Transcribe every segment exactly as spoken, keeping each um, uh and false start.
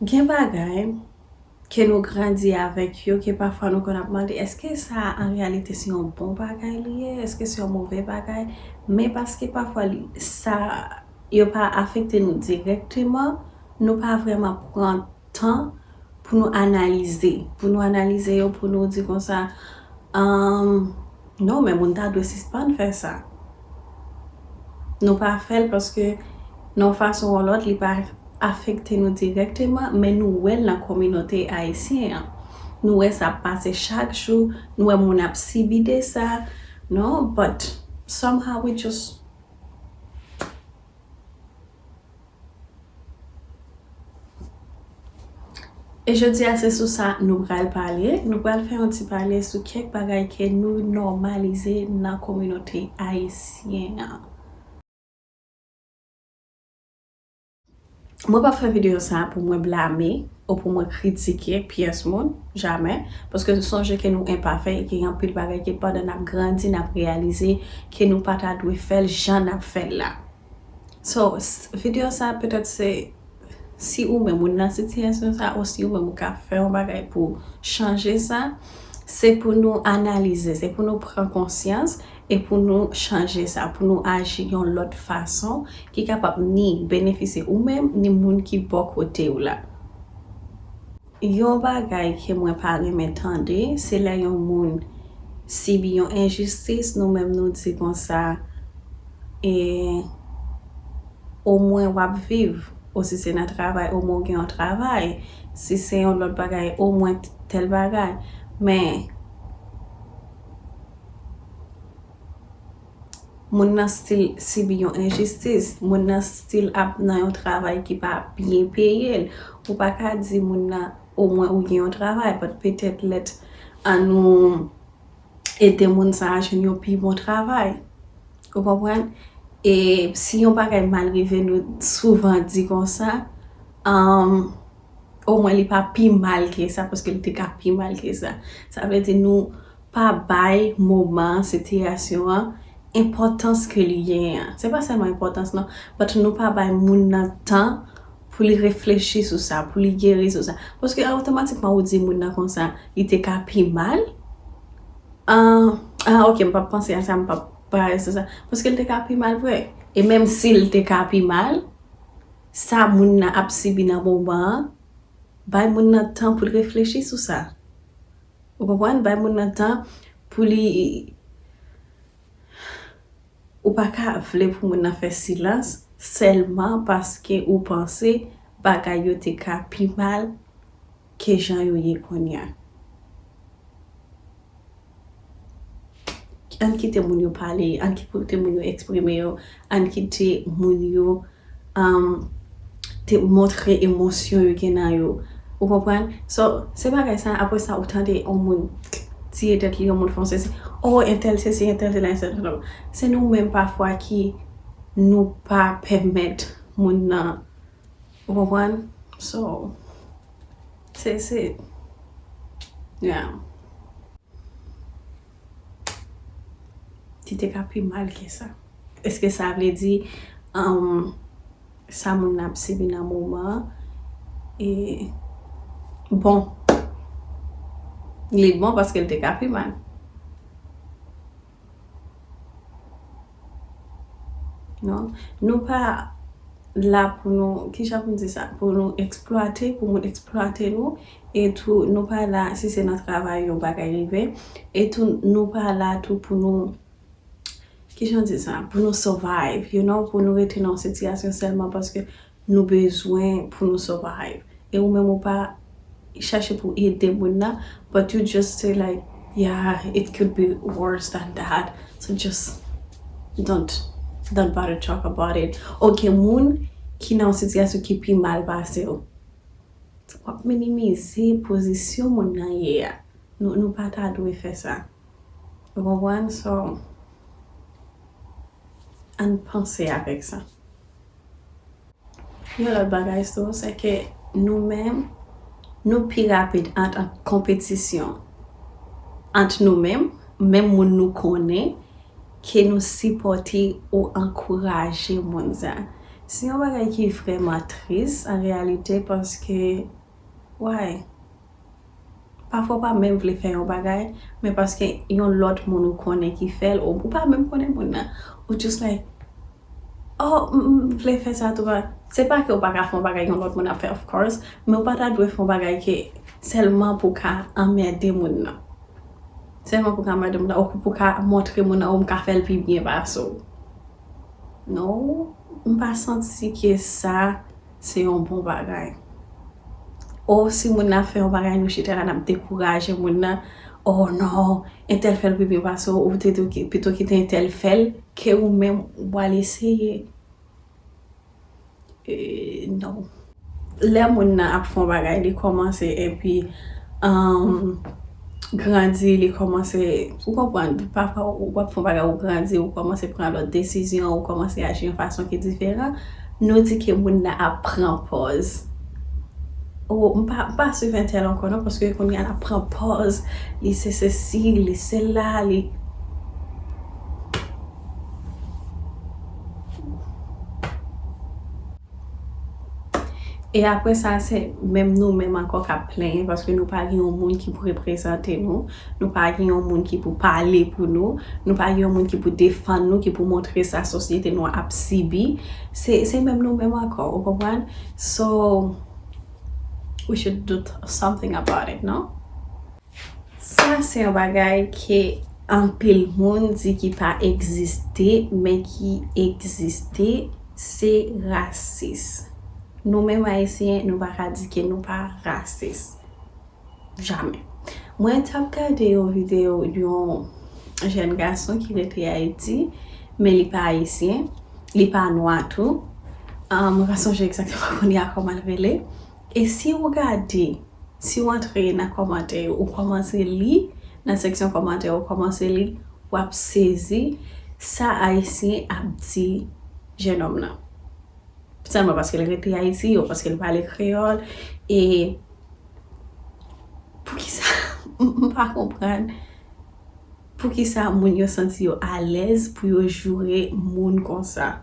Gen bagay ke nou grandi avèk yo, ke pafwa nou konn ap mande, èske sa a an reyalite se yon bon bagay li ye? Èske se yon move bagay? Men paske pafwa li, sa, yo pa afekte nou dirèkteman, nou pa vrèman pran tan pou nou analize, pou nou analize yo, pou nou di konsa, um, non, men moun ta dwe sispann fè sa. Nou pa fè l paske, nan yon fason ou lòt, li pa afekte nou dirèkteman, men nou wè l nan kominote ayisyen an. Nou wè sa ap pase chak jou, nou wè moun ap sibi de sa, non, but somehow we just E jodi a, se sou sa nou pral pale. Nou pral fè yon ti pale sou kèk bagay ke nou nòmalize nan kominote ayisyen an. Mwen p ap fè videyo sa pou mwen blame ou pou mwen kritike pyès moun, jamè. Paske sonje ke nou enpafè e ke gen anpil bagay ke pandan n ap grandi, n ap reyalize ke nou pa ta dwe fè l jan n ap fè l la. So, videyo sa petèt se, si ou menm ou nan sitiyasyon sa, ou si ou menm ou ka fè yon bagay pou chanje sa, se pou nou analize, se pou nou pran konsyans e pou nou chanje sa, pou nou aji yon lòt fason ki kapab ni benefisye ou menm, ni moun ki bò kote w la. Yon bagay ke mwen pa renmen tande, se lè yon moun sibi yon enjistis, nou menm nou di konsa, e, omwen w ap viv, ou si se nan travay, omwen w gen yon travay, si se yon lòt bagay, omwen tèl bagay. Men, moun nan still sibi yon enjistis, moun nan still ap nan yon travay ki pa byen peye l, ou pa ka di moun nan, omwen ou gen yon travay, but petèt lèt annou ede moun sa a jwenn yon pi bon travay. Ou konprann? E si yon bagay mal rive, nou souvan di konsa, um, omwen li pa pi mal ke sa, paske li te ka pi mal ke sa. Sa vle di nou pa bay moman an, sitiyasyon an, enpòtans ke li genyen an. Se pa sèlman enpòtans non, but nou pa bay moun nan tan pou li reflechi sou sa, pou li geri sou sa. Paske otomatikman ou di moun nan konsa, li te ka pi mal. Ah, ah, ok, m p ap panse a sa, m p ap pale sou sa. Paske li te ka pi mal vre. E menm si li te ka pi mal, sa moun nan ap sibi nan moman an, bay moun nan tan pou l reflechi sou sa. Ou konprann? Bay moun nan tan pou li. Ou pa ka vle pou moun nan fè silans sèlman paske ou panse bagay yo te ka pi mal ke jan yo ye kounye a. Ann kite moun yo pale, ann kite moun yo eksprime yo, ann kite moun yo, um, te montre emosyon yo gen nan yo. Ou konprann? So, se bagay sa, apre sa, ou tande yon moun tiye tèt li, yon moun fè yon sesi, oh, entèl sesi, entèl sela, entèl sela. Se nou menm pafwa ki nou pa pèmèt moun nan, ou konprann? So, se, se, yeah. Li te ka pi mal ke sa. Èske sa vle di, um, sa moun nan ap sibi nan moman an, e, bon, li bon paske li te ka pi mal. Non, nou pa la pou nou, kijan pou m di sa, pou nou eksplwate, pou moun eksplwate nou, e tou nou pa la, si se nan travay yon bagay rive, e tou nou pa la tou pou nou, kijan di sa, pou nou survive, you know, pou nou rete nan yon sitiyasyon sèlman paske nou bezwen pou nou survive. E ou menm ou pa chache pou ede moun nan, but you just say like, yeah, it could be worse than that. So just don't, don't bother talk about it. Ou gen moun ki nan yon sitiyasyon ki pi mal pase w. W ap minimize pozisyon moun nan ye a. Nou, nou pa ta dwe fè sa. Ou konprann? So, ann panse avèk sa. Yon lòt bagay tou, se ke nou menm, nou pi rapid ant an konpetisyon ant nou menm, menm moun nou konnen, ke nou sipòte ou ankouraje moun sa. Se yon bagay ki vrèman tris, an reyalite, paske, why? Pafwa w pa menm vle fè yon bagay, men paske yon lòt moun ou konnen ki fè l, ou, ou pa menm konnen moun nan, ou just like, oh, m, m vle fè sa tou, pa, se pa ke w pa ka fè yon bagay yon lòt moun ap fè, of course, men w pa ta dwe fè yon bagay ke sèlman pou w ka anmède moun nan. Sèlman pou w ka anmède moun nan, ou pou w ka montre moun nan, ou m ka fè l pi byen pase w. Non, m pa santi ke sa se yon bon bagay. O, si moun nan ap fè yon bagay, nou chita la, n ap dekouraje moun nan. Oh non, entèl fè l pi byen pase w, ou te dwe ki-, pito kite entèl fè l, ke ou menm w al eseye. E, non. Lè moun nan ap fè yon bagay, li kòmanse epi, um, grandi, li kòmanse, ou konprann, pafwa ou, w ap fè yon bagay, ou grandi, ou kòmanse pran lòt desizyon, ou kòmanse aji yon fason ki diferan, nou di ke moun nan ap pran pòz. O, m pa, m pa swiv entèl ankò non, paske kounye a l ap pran pòz, li se sesi, li se la, li. E apre sa, se menm nou menm ankò k ap plenyen, paske nou pa gen yon moun ki pou reprezante nou, nou pa gen yon moun ki pou pale pou nou, nou pa gen yon moun ki pou defann nou, ki pou montre sa sosyete nou an ap sibi. Se, se menm nou menm ankò, ou konprann? So, we should do t-, something about it, non? Sa se yon bagay ke anpil moun di ki pa egziste, men ki egziste, se rasis. Nou menm Ayisyen, nou pa ka di ke nou pa rasis. Jamè. Mwen t ap gade yon videyo yon jèn gason ki rete Ayiti, men li pa Ayisyen, li pa nwa tou. Ah, mwen pa sonje egzakteman kounye a kòman l rele. E si w gade, si w antre nan kòmantè yo, ou kòmanse li, nan seksyon kòmantè yo, ou kòmanse li, w ap sezi sa Ayisyen ap di jennonm nan. Sèlman paske l rete Ayiti, ou paske l pale kreyòl, e poukisa, m, m pa konprann poukisa moun yo santi yo alèz pou yo joure moun konsa.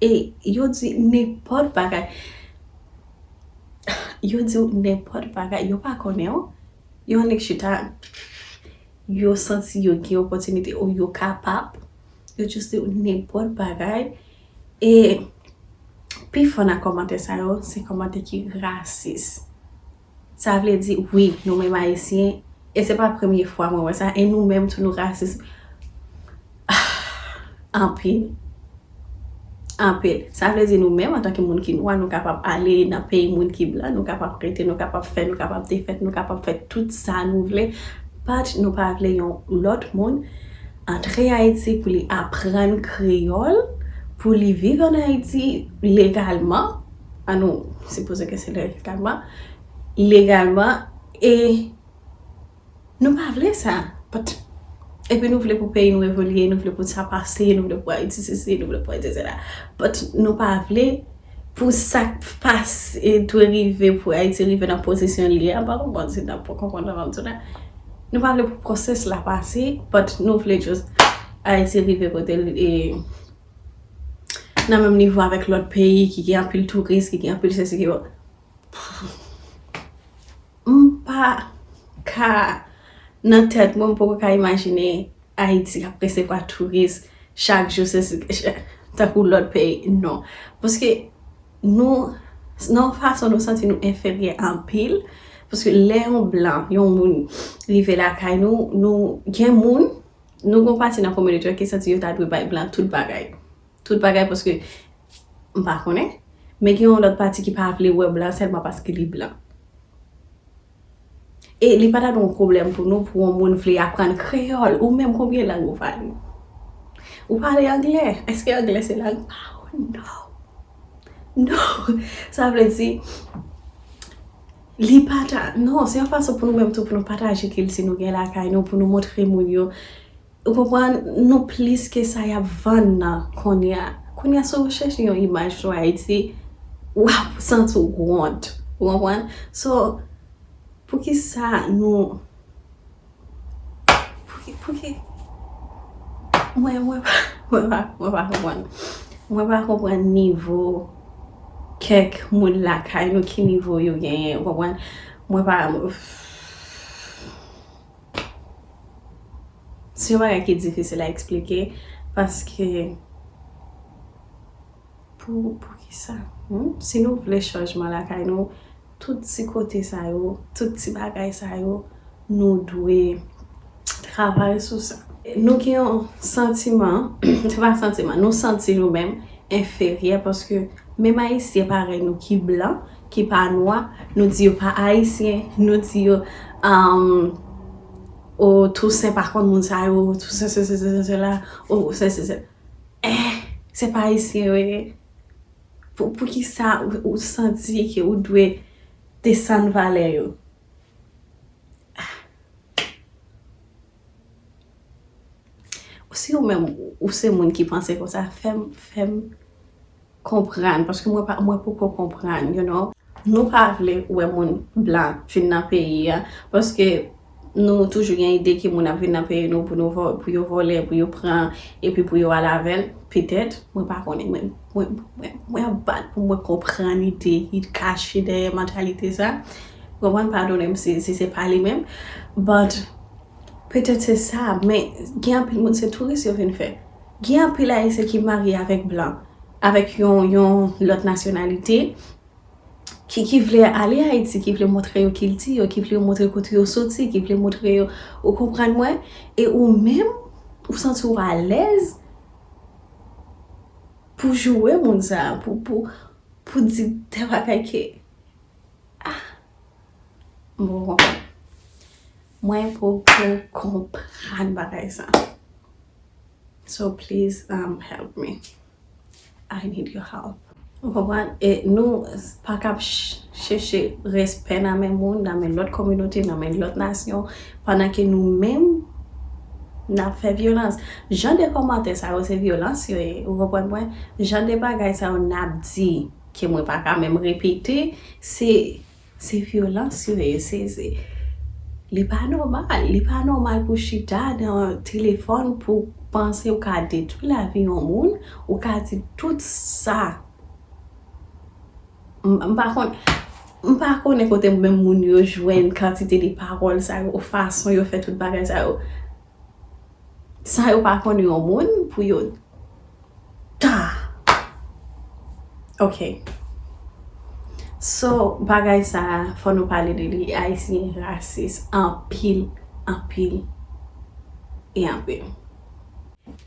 E yo di nenpòt bagay. Yo di w nenpòt bagay. Yo pa konnen w. Yo annik chita. Yo santi yo gen opòtinite ou yo kapab. Yo just di w nenpòt bagay. E pifò nan kòmantè sa yo, se kòmantè ki rasis. Sa vle di, wi, nou menm Ayisyen, e se pa premye fwa mwen wè sa, e nou menm tou nou rasis anpil. Anpil. Sa vle di nou menm, antanke moun ki nwa, nou kapab ale nan peyi moun ki blan, nou kapab rete, nou kapab fè, nou kapab defèt, nou kapab fè tout sa nou vle, but nou pa vle yon lòt moun antre Ayiti pou li aprann kreyòl, pou li viv ann Ayiti legalman. An nou sipoze ke se legalman. Legalman, e nou pa vle sa. But, epi nou vle pou peyi nou evolye, nou vle pou sa pase, nou vle pou Ayiti sesi, nou vle pou Ayiti sela. But nou pa vle pou sa k pase, e dwe rive pou Ayiti rive nan pozisyon li ye a. M pa konprann si n ap konprann sa m ap di w la. Nou pa vle pou pwosès la pase, but nou vle just Ayiti rive kote l, e, nan menm nivo avèk lòt peyi ki gen anpil touris, ki gen anpil sesi, ki M pa ka, nan tèt mwen, m poko ka imajine Ayiti k ap resevwa touris chak jou, se, se, tankou lòt peyi, non. Paske nou, nan yon fason, nou santi nou enferyè anpil, paske lè yon blan, yon moun rive lakay nou, nou gen moun, nou gen yon pati nan kominote ki santi yo ta dwe bay blan tout bagay. Tout bagay, paske m pa konnen, men gen yon lòt pati ki pa vle wè blan sèlman paske li blan. E li pa ta dwe yon pwoblèm pou nou, pou yon moun vle aprann kreyòl. Ou menm, konbyen lang ou pale? Ou pale anglè? Èske anglè se lang pa w? Non. Non. Sa vle di, li pa ta, non, se yon fason pou nou menm tou, pou nou pataje kilti nou gen lakay nou, pou nou montre moun yo. Ou konprann? Nou plis ke sa y ap vann nan kounye a. Kounye a, si w chèche yon imaj sou Ayiti, w ap santi w wont. Ou konprann? So, poukisa nou, pouki, pouki, mwen, mwen, mwen pa, mwen pa konprann. Mwen pa konprann nivo kèk moun lakay nou, ki nivo yo genyen, ou konprann? Mwen pa, se yon bagay ki difisil a eksplike, paske pou, pou ki sa? Hmm? Si nou vle chanjman lakay nou, tout ti kote sa yo, tout ti bagay sa yo, nou dwe travay sou sa. Nou gen yon santiman, se pa santiman, nou santi nou menm enferyè paske menm Ayisyen parèy nou ki blan, ki pa nwa, nou di yo pa Ayisyen, nou di yo, um, o Tousen pa konn moun sa yo, Tousen se se se se la, o se se se. Eh, se pa Ayisyen yo ye. Pou, pou ki sa ou, ou santi ke ou dwe desann valè yo? Si ou menm ou se moun ki panse konsa, fè m, fè m konprann, paske mwen pa, mwen poko konprann, you know. Nou pa vle wè moun blan vin nan peyi a, paske nou toujou gen ide ke moun ap vin nan peyi nou pou nou vò-, pou yo vòlè, pou yo pran, epi pou yo al avè l. Petèt, mwen pa konnen, mwen, mwen, mwen, mwen ap bat pou mwen konprann ide ki kache dèyè mantalite sa. Ou konprann, padone m si, si se pa li menm. But, petèt se sa, men gen anpil moun, se touris yo vin fè. Gen anpil Ayisyen ki marye avèk blan, avèk yon, yon lòt nasyonalite, ki, ki vle ale Ayiti, ki vle montre yo kilti yo, ki vle yo montre kote yo soti, ki vle montre yo, ou konprann mwen? E ou menm, ou santi w alèz pou joure moun sa, pou, pou, pou di de bagay ke, ah, bon, mwen poko konprann bagay sa. So please, um, help me. I need your help. Ou konprann? E nou pa kab ch-, chèche respè nan men moun, nan men lòt kominote, nan men lòt nasyon, pandan ke nou menm, n ap fè vyolans. Jan de kòmantè sa yo, se vyolans yo ye. Ou konprann mwen? Jan de bagay sa yo n ap di, ke mwen pa ka menm repete, se Se vyolans yo ye, se, se, li pa nòmal, li pa nòmal pou chita nan telefòn pou panse ou ka detwi lavi yon moun, ou ka di tout sa. M, m pa konn, m pa konnen kote menm moun yo jwenn kantite de pawòl sa yo, fason yo fè tout bagay sa yo. Sa yo pa konn yon moun pou yo ta. Ok. So, bagay sa, fò nou pale de li. Ayisyen rasis anpil, anpil, e anpil.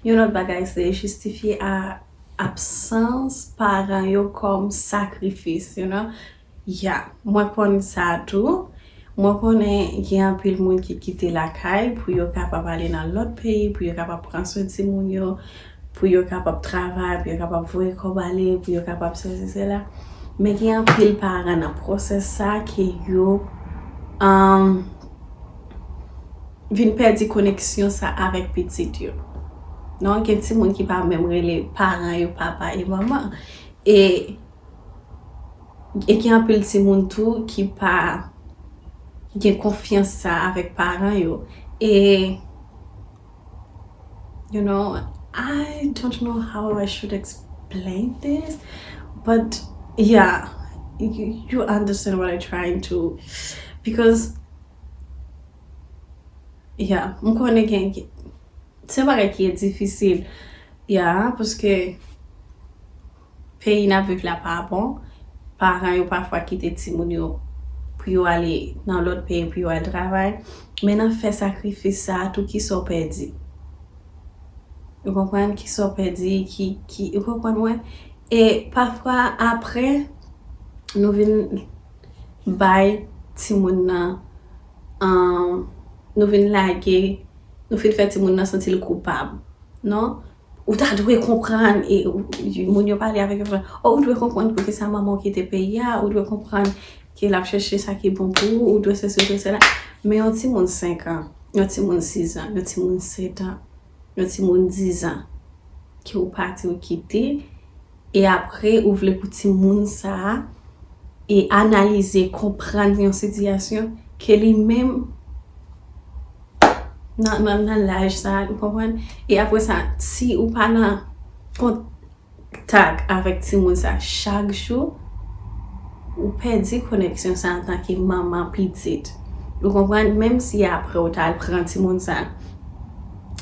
Yon lòt bagay, se jistifye a absans paran yo kòm sakrifis, you know. Ya, mwen konn sa tou. Mwen konnen gen anpil moun ki kite lakay pou yo kapab ale nan lòt peyi, pou yo kapab pran swen timoun yo, pou yo kapab travay, pou yo kapab voye kòb ale, pou yo kapab sesi, sela. Men gen anpil paran nan pwosès sa ke yo, um, vin pèdi koneksyon sa avèk pitit yo. Non, gen timoun ki pa menm rele paran yo papa e manman. E, e gen anpil timoun tou ki pa gen konfyans sa avèk paran yo. E, you know, I don't know how I should explain this, but yeah, you, you understand what I'm trying to, because, yeah, m konnen gen, se yon bagay ki difisil, yeah, paske peyi n ap viv la pa bon. Paran yo pafwa kite timoun yo pou yo ale nan lòt peyi, pou yo al travay. Men nan fè sakrifis sa a tou, kisa w pèdi? Ou konprann? Kisa w pèdi? Ki, ki, ou konprann mwen? E pafwa, apre, nou vin bay timoun nan, um, nou vin lage, nou fin fè timoun nan santi l koupab. Non? Ou ta dwe konprann, e, ou, moun yo pale avèk yo, fè, oh, ou dwe konprann poukisa manman w kite peyi a, ou dwe konprann ke l ap chèche sa ki bon pou ou, ou dwe sesi, ou dwe sela. Men yon timoun senk an, yon timoun sis an, yon timoun sèt an, yon timoun diz an, ke ou pati, ou kite, e apre, ou vle pou timoun sa a, e analize, konprann yon sitiyasyon ke li menm nan, nan, nan laj sa a, ou konprann? E apre sa, si ou pa nan kon-, kontak avèk timoun sa chak jou, ou pèdi koneksyon sa antanke manman pitit. Ou konprann? Menm si apre ou t al pran timoun sa,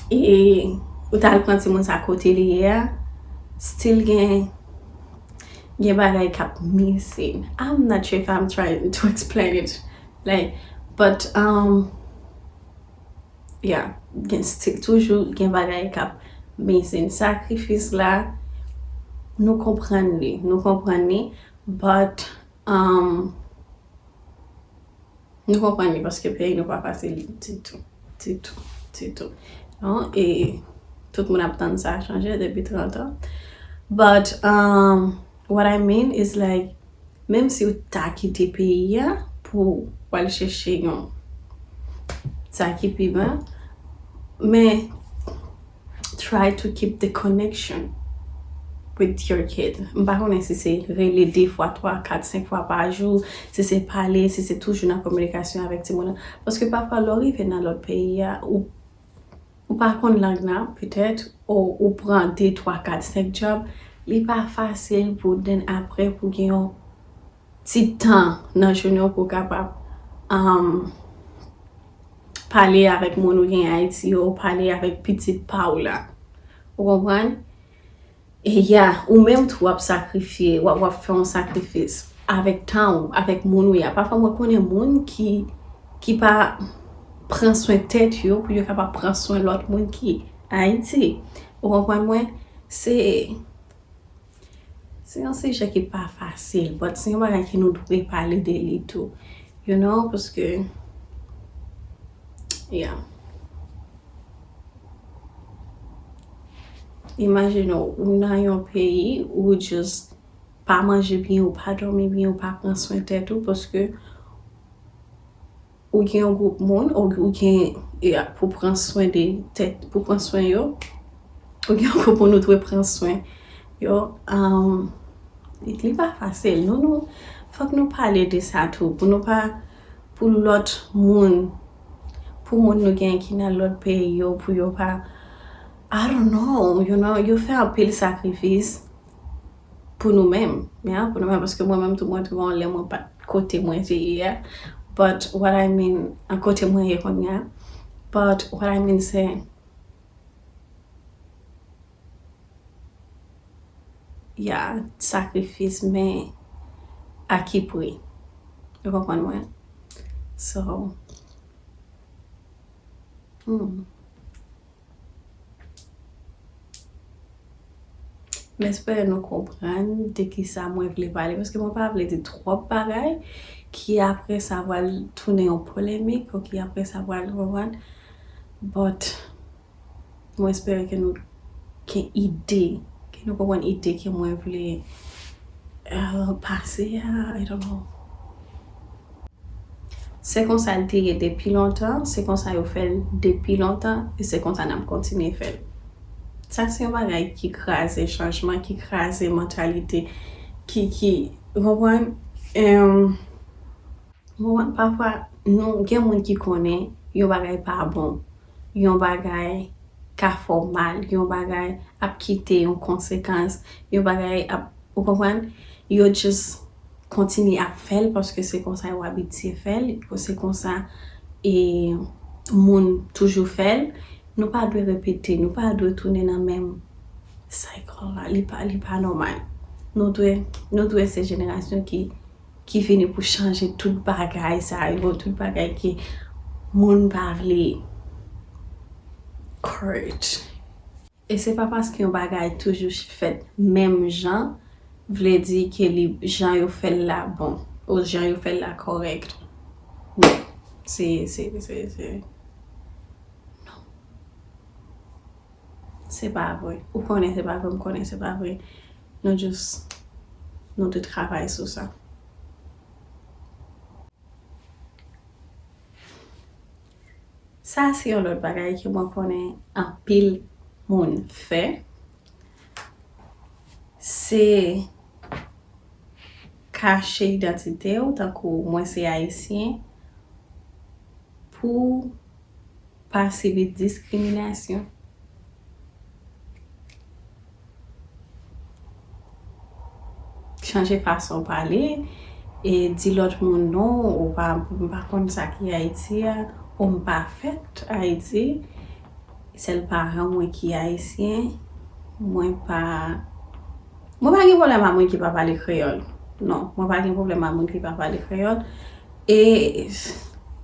e ou t al pran timoun sa kote li ye a, still gen, gen bagay k ap missing. I'm not sure if I'm trying to explain it. Like, but, um, yeah, gen still toujou gen bagay k ap missing. Sakrifis la, nou konprann li, nou konprann li, but, um, nou konprann li paske peyi nou pa fasil ditou, ditou, ditou. Non, e tout moun ap tann sa chanje depi trant an. But, um, what I mean is like, menm si w ta kite peyi a pou w al chèche yon sa ki pi bon, men try to keep the connection with your kid. M pa konnen si se rele de fwa, twa, kat, senk fwa pa jou, si se pale, si se toujou nan kominikasyon avèk timoun nan. Paske pafwa, lè w rive nan lòt peyi a, ou, ou pa konn lang nan, petèt, ou, ou pran de, twa, kat, senk djòb, li pa fasil pou then apre pou gen yon ti tan nan jounen w pou w kapab, um, pale avèk moun ou gen Ayiti yo, pale avèk pitit pa w la. Ou konprann? E ya, ou menm tou w ap sakrifye, w ap, w ap fè yon sakrifis avèk tan w, avèk moun ou ye a. Pafwa mwen konnen moun ki, ki pa pran swen tèt yo pou yo kapab pran swen lòt moun ki Ayiti. Ou konprann mwen? Se, se yon sijè ki pa fasil, but se yon bagay ke nou dwe pale de li tou. You know, paske, yeah. Imajine w, ou nan yon peyi, ou just pa manje byen, ou pa dòmi byen, ou pa pran swen tèt ou, paske ou gen yon gwoup moun, ou, ou gen, e, pou pran swen de tèt, pou pran swen yo, ou gen yon gwoup moun ou dwe pran swen yo. Um, li, li pa fasil. Nou, nou, fòk nou pale de sa tou, pou nou pa, pou lòt moun, pou moun nou gen ki nan lòt peyi yo, pou yo pa, I don't know, you know, yo fè anpil sakrifis pou nou menm, yeah, pou nou menm, paske mwen menm tou mwen twouve yon lè mwen pa t kote mwen te ye a, but what I mean, an kote mwen ye kounye a, but what I mean se, yeah, sakrifis, men a ki pri? Ou konprann mwen? So, hmm. M espere nou konprann de kisa mwen vle pale, paske mwen pa vle di twòp bagay ki apre sa pral tounen yon polemik, ou ki apre sa pral, ou konprann? But, mwen espere ke nou gen ide, ke nou konprann ide ke mwen vle, euh, pase a, I don't know. Se konsa l te ye depi lontan, se konsa yo fè l depi lontan, e se konsa n ap kontinye fè l. Sa se yon bagay ki kraze chanjman, ki kraze mantalite, ki, ki, ou konprann? Em, ou konprann? Pafwa, nou, gen moun ki konnen yon bagay pa bon, yon bagay ka fè w mal, yon bagay ap kite yon konsekans, yon bagay ap, ou konprann? Yo just kontinye ap fè l paske se konsa yo abitye fè l, se konsa, e, moun toujou fè l. Nou pa dwe repete, nou pa dwe tounen nan menm cycle la. Li pa, li pa nòmal. Nou dwe, nou dwe se jenerasyon ki, ki vini pou chanje tout bagay sa yo, tout bagay ke moun pa vle. Courage. E se pa paske yon bagay toujou fèt menm jan, vle di ke li, jan yo fè l la bon, ou jan yo fè l la kòrèk. Non. Se, se, se, se, non. Se pa vre. Ou konnen se pa vre, m konnen se pa vre. Nou just, nou te travay sou sa. Sa se yon lòt bagay ke mwen konnen anpil moun fè. Se kache idantite w, tankou mwen se ayisyen, pou pa sibi diskriminasyon. chanje fason w pale, e di lòt moun non, ou pa, m pa konn sa ki Ayiti a, ou m pa fèt Ayiti, sèl paran mwen ki ayisyen, mwen pa, mwen pa gen pwoblèm a moun ki pa pale kreyòl. Non, mwen pa gen pwoblèm a moun ki pa pale kreyòl. E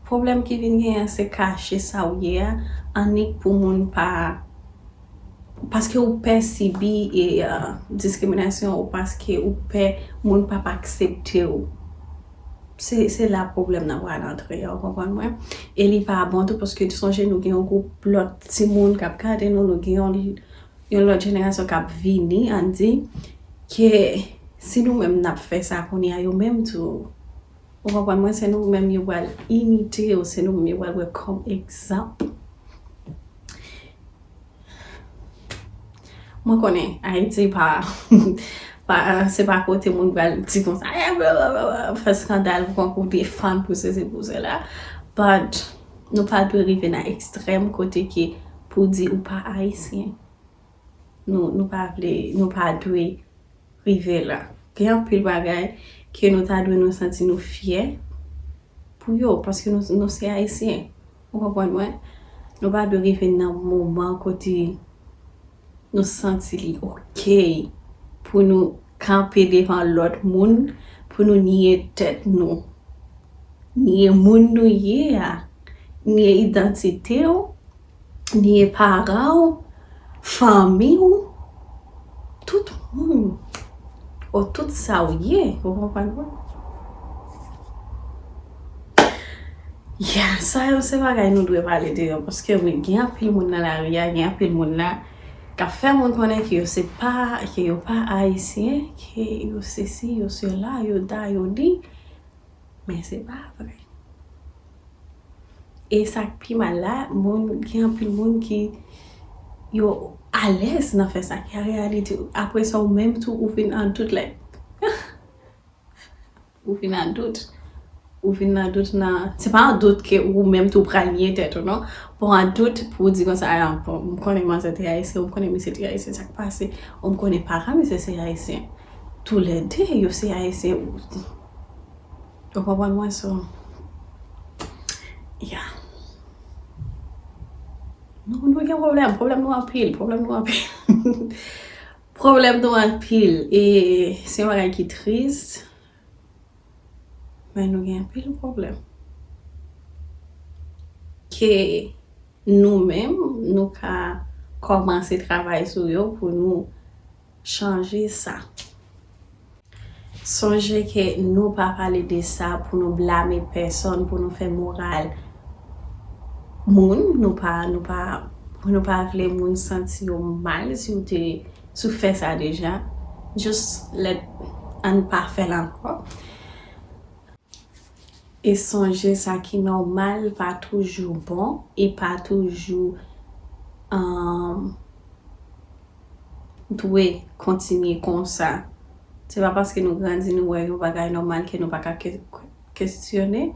pwoblèm ki vin genyen se kache sa w ye a, annik pou moun pa, paske ou pè sibi e, uh, diskriminasyon ou paske ou pè moun p ap aksepte w. Se, se la pwoblèm nan pral antre, ou konprann mwen? E li pa bon tou, paske sonje nou gen yon gwoup lòt timoun k ap gade nou, nou gen yon, yon lòt jenerasyon k ap vini, ann di, ke si nou menm n ap fè sa kounye a, yo menm tou, ou konprann mwen, se nou menm yo pral imite, ou se nou menm yo pral wè kòm egzanp. Mwen konnen Ayiti pa, pa, se pa kote moun pral di konsa, eh, blablabla, fè eskandal pou konkou defann pou sesi pou sela. But nou pa dwe rive nan ekstrèm kote ke pou di ou pa ayisyen. Nou, nou pa vle, nou pa dwe rive la. Gen anpil bagay ke nou ta dwe nou santi nou fyè pou yo, paske nou, nou se ayisyen. Ou konprann mwen? Nou pa dwe rive nan moman kote nou santi li oke pou nou kanpe devan lòt moun, pou nou nye tèt nou, nye moun nou ye a, nye idantite w, nye paran w, fanmi w, tout moun, ou tout sa w ye, ou konprann mwen? Yeah, sa yo se bagay nou dwe pale de yo, paske wi, gen anpil moun nan lari a, gen anpil moun la k ap fè moun konnen ke yo se pa, ke yo pa ayisyen, ke yo sesi, yo sela, yo da, yo di, men se pa vre. E sa k pi mal la, moun, gen anpil moun ki yo alèz nan fè sa, ki an reyalite, apre sa, ou menm tou, ou vin an dout, like, ou vin an dout. Ou vin an dout nan, se pa an dout ke ou menm tou pral nye tèt ou, non. Bon, an dout pou w di konsa, a, bon, m konnen manzè te ayisyen, ou m konnen misye te ayisyen, sa k pase, ou m konnen paran misye se ayisyen. Toulède, yo se ayisyen. Ou, ou konprann mwen, so, yeah. Nou, nou gen pwoblèm, pwoblèm nou anpil, pwoblèm nou anpil. Pwoblèm nou anpil, e se yon bagay ki tris, men nou gen anpil pwoblèm. Ke nou menm, nou ka kòmanse travay sou yo pou nou chanje sa. Sonje ke nou pa pale de sa pou nou blame pèsòn, pou nou fè moral moun, nou pa, nou pa, nou pa vle moun santi yo mal si w te, si w fè sa deja. Just let, ann pa fè l ankò. E sonje sa ki nòmal pa toujou bon e pa toujou, um, dwe kontinye konsa. Se pa paske nou grandi, nou wè yon bagay nòmal ke nou pa ka ke-, kestyone,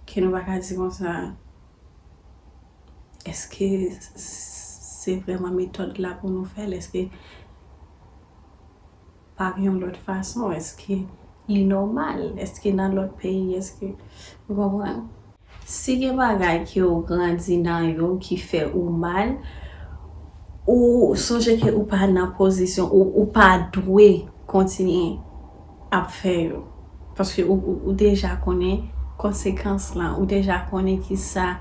ke nou pa ka di konsa, èske se vrèman metòd la pou nou fè l? Èske pa gen yon lòt fason? Èske li nòmal? Èske nan lòt peyi? Èske, ou konprann? Si gen bagay ke ou grandi nan yo ki fè ou mal, ou sonje ke ou pa nan pozisyon, ou, ou pa dwe kontinye ap fè yo. Paske ou, ou, ou deja konnen konsekans lan, ou deja konnen kisa,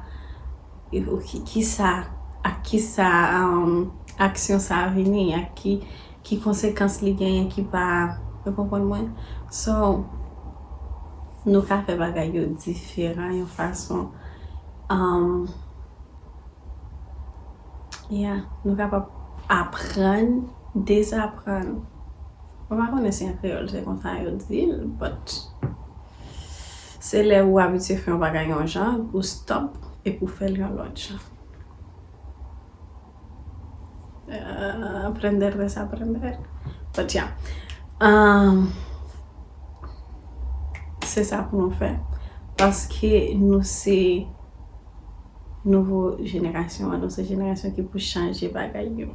ki, kisa, ak kisa, um, aksyon sa a vini, ak ki, ki konsekans li genyen ki pa, ou konprann mwen? So, nou ka fè bagay yo diferan yon fason, um, yeah, nou kapab aprann, dezaprann. Mwen pa konnen si an kreyòl se konsa yo di l, but se lè ou abitye fè yon bagay yon jan, ou stop epi ou fè l yon lòt jan. Uh, aprender, desaprender. But yeah. Um, se sa pou nou fè. Paske nou se nouvo jenerasyon an, nou se jenerasyon ki pou chanje bagay yo.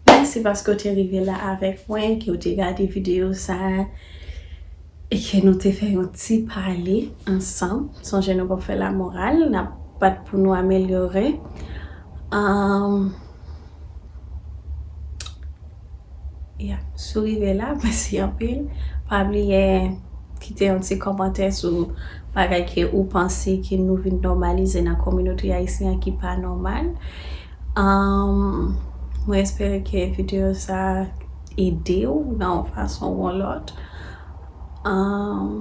Men Mèsi paske w te rive la avèk mwen, ke w te gade videyo sa a, e ke nou te fè yon ti pale ansanm. Sonje nou p ap fè lamoral, n ap bat pou nou amelyore. Um, yeah, si w rive la, mèsi anpil. Pa bliye kite yon ti kòmantè sou bagay ke ou panse ke nou vin nòmalize nan kominote ayisyen an ki pa nòmal. Um, mwen espere ke videyo sa a ede w nan yon fason ou yon lòt. Um,